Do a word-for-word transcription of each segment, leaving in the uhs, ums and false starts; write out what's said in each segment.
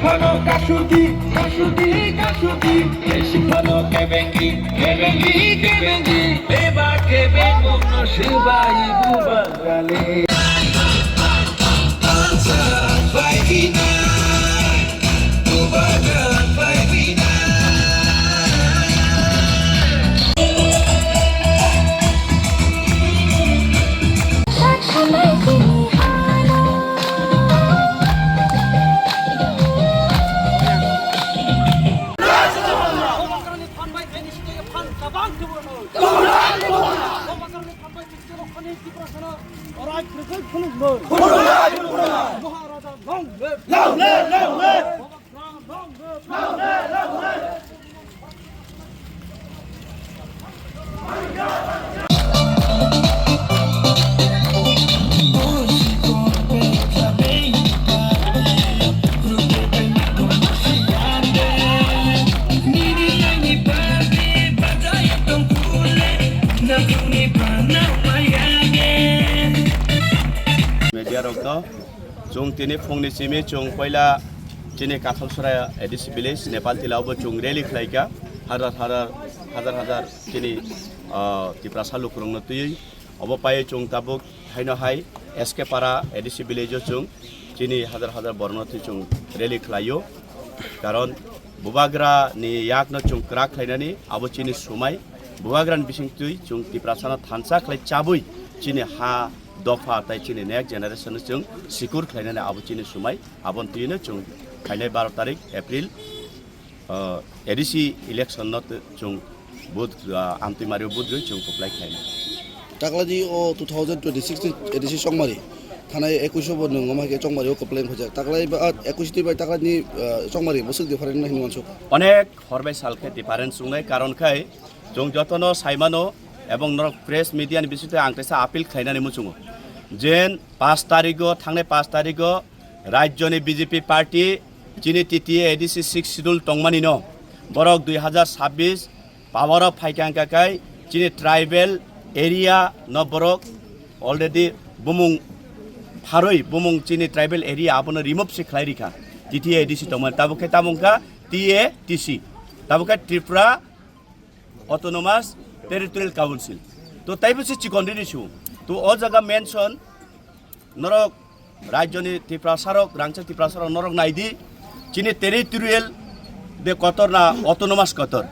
Phano kasuti, kasuti, kasuti, esi phano kebengi, kebengi, kebengi, beba kebeng mokno sibai bubagrale. Maharaja long live! Long live, long live! Media rok no. Chwng tini phungni simi chwng puila chini Kathalsora A D C village Nepal tila obo chwng rally khlaikha, hazar hazar, hazar hazar chini, ah, Tiprasa lukurokno twiwi. Obo pai chwng tabuk haino hai S K Para A D C village o chwng chini hazar hazar borokno twi chwng rally khlaio. Karon Bubagra ni yakno chwng kwrak khlainani abo chini sumai. Bubagra ni bisingtwi chwng Tiprasano thansa khlai chabwi chini ha dopha tai chini next generation no chwng secure khlainani abo chini sumai. Aboni twino chwng phainai baro tarik April, uh, A D C election no tw-, chwng vote, uh, amtwi mario vote rwi chwng kwplai khlainai. Takladi o two thousand twenty-six ni A D C Chongmari, thanai ekush bo nwng omo hai khe Chongmari o kwplai wngkha jak. Taklai ba, ah, ekush twi bai taklai ni, ah, Chongmari bwswk different hinwi uansuk. Onek hor bai sal khe difference wngnai, karon khai chwng jotono saimano ebong norok press media ni bisingtwi ang kaisa appeal khlainani muchungo jen paanch tarigo, thangnai paanch tarigo rajyoni B J P party chini T T A A D C six schedule tongmani no borok dui hazar sabbish power o phaikha wngkha khai chini tribal area no borok already bumung pharwi bumung chini tribal area abono remove se khlai rikha T T A A D C tongmani tabuk khe tamo wngkha T A T C tabuk khe Tripura Autonomous Territorial Council. To taibo se chikon rini su. To o jaga mention norok rajyoni Tiprasarok, rangchak Tiprasarok norok naidi chini territorial de kotor na autonomous kotor.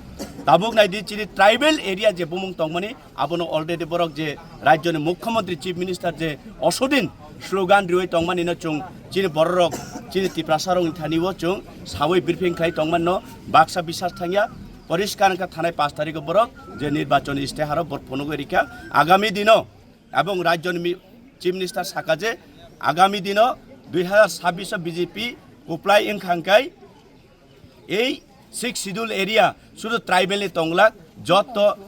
Tabuk naidi chini tribal area je bumung tongmani abono already borok je rajyoni mukhyamantri chief minister je osodin slogan riwi tongmani no chwng chini bororok chini Tiprasarokni thani o chwng sawi briefing khlai tongmani no baksa bisas thangya. Poriskar wngkha thanai paanch tarikh o borok je nirbachon isteharo borok phunugwi rikha agami dino, ebong rajyoni mi-, chief minister saka je agami dino dui hazar sabbish o B J P kwplai wngkha hwnkhe ei six schedule area sudu tribal ni tonglak jotto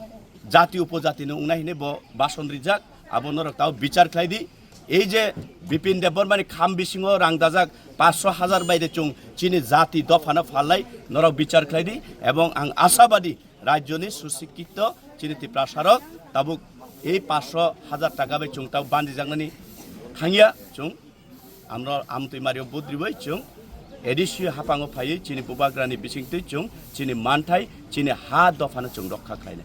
jati upojati ni wngnai hinwi bo bason rijak, abo norok tao bichar khlai di. Ei je Bipin Debbarma ni kham bisingo rang dajak paanch sho hazar bai de chwng chini jati dophano phalnai norok bichar khlai di, ebong ang ashabadi rajyoni susikkito chini Tiprasarok tabuk ei paanch sho hazar taka bai chwng tabuk bandijaknani thangya chwng amro amtwi mario budribai chwng A D C haphango phaiwi chini bubagrani bisingtwi chwng chini manthai chini ha dophano chwng rokha khlainai.